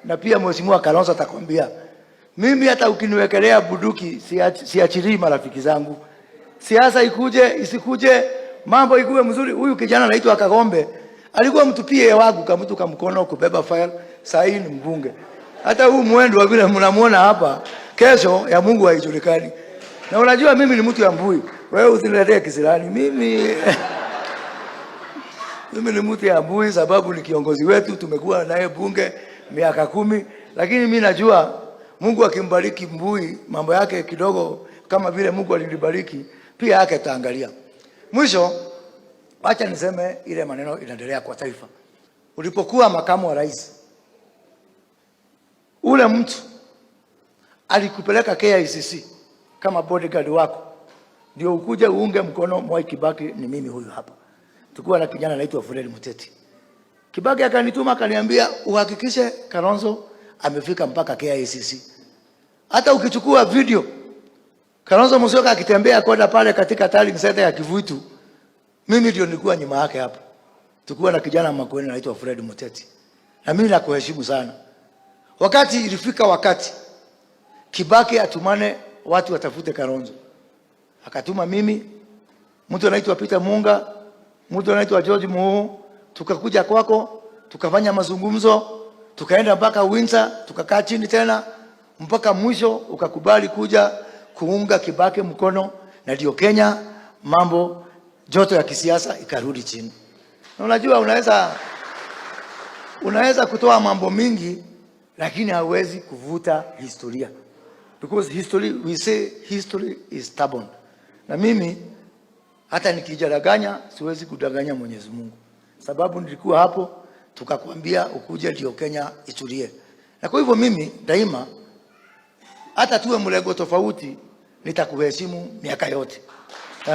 Na pia Mheshimiwa Kalonzo atakwambia, mimi hata ukiniwekelea bunduki siachilii marafiki zangu. Siasa ikuje isikuje, mambo ikuwe mzuri. Huyu kijana anaitwa Kagombe alikuwa mtu PA wangu, kamtu kamkono kubeba file, saa hii ni mbunge. Hata huu mwendo wa vile mnamuona hapa, kesho ya Mungu haijulikani. Na unajua mimi ni mtu ya Mbui, wewe usiniletee kisirani mimi. Mimi ni mtu ya Mbui sababu ni kiongozi wetu, tumekuwa naye bunge miaka 10, lakini mimi najua Mungu akimbariki Mbui mambo yake kidogo, kama vile Mungu alinibariki pia yake taangalia. Mwisho, wacha niseme ile maneno inaendelea kwa taifa. Ulipokuwa makamu wa rais, ule mtu alikupeleka KICC kama bodyguard wako, ndio ukuje uunge mkono Mwai Kibaki. Ni mimi huyu hapa. Tukuwa na kijana anaitwa Fred Muteti. Kibaki akanituma akaniambia, uhakikishe Kalonzo amefika mpaka KICC. Hata ukichukua video Kalonzo Musyoka akitembea kwenda pale katika tallying center ya Kivuitu, mimi ndio nilikuwa nyuma yake hapo. Tukuwa na kijana Makueni anaitwa Fred Muteti. Na mimi nakuheshimu sana. Wakati ilifika wakati Kibaki atumane watu watafute Kalonzo. Akatuma mimi, mtu anaitwa Peter Munga, mtu anaitwa George Muhu, tukakuja kwako, tukafanya mazungumzo, tukaenda mpaka Windsor, tukakaa chini tena mpaka mwisho ukakubali kuja kuunga Kibaki mkono, na ndio Kenya mambo joto ya kisiasa ikarudi chini. Na unajua unaweza kutoa mambo mingi lakini hauwezi kuvuta historia. Because history, we say history is stubborn. Na mimi hata nikijadanganya siwezi kudanganya Mwenyezi Mungu. Sababu nilikuwa hapo, tukakwambia ukuje ndio Kenya itulie. Na kwa hivyo mimi daima, hata tuwe mlengo tofauti, nitakuheshimu miaka yote.